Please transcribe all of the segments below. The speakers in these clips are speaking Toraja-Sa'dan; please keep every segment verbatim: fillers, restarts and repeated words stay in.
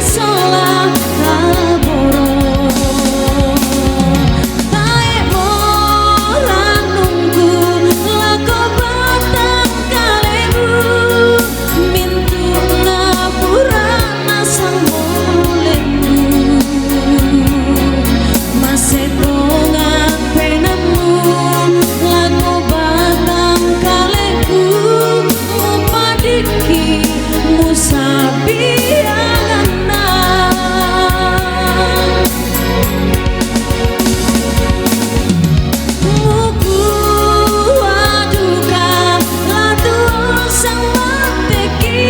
Sola kaboro. Tae moranungku lako batang kalemu, mintu ngapurana sang molenmu. Masetongan penemu lako batang kaleku, mupadiki musabiangana. Muku aduka latu sang mateki,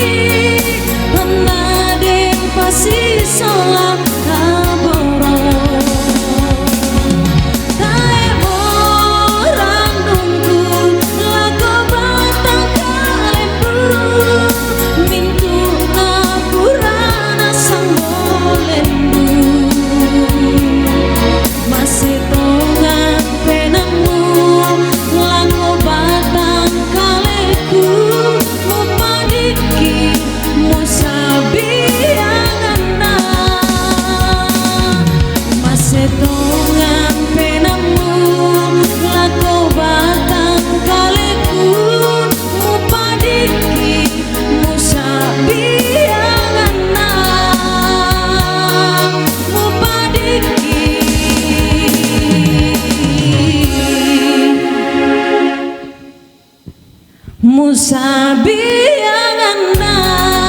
pemade pasi sola kaboro. Tae moranungku lako batang kalembu, mintu ngapurana sang molenmu. Masetongan penemu lako batang kaleku, mupadiki musabiangana. Masetongan penemu lako batang kaleku, mupadiki musabiangana. Mupadiki musabiangana.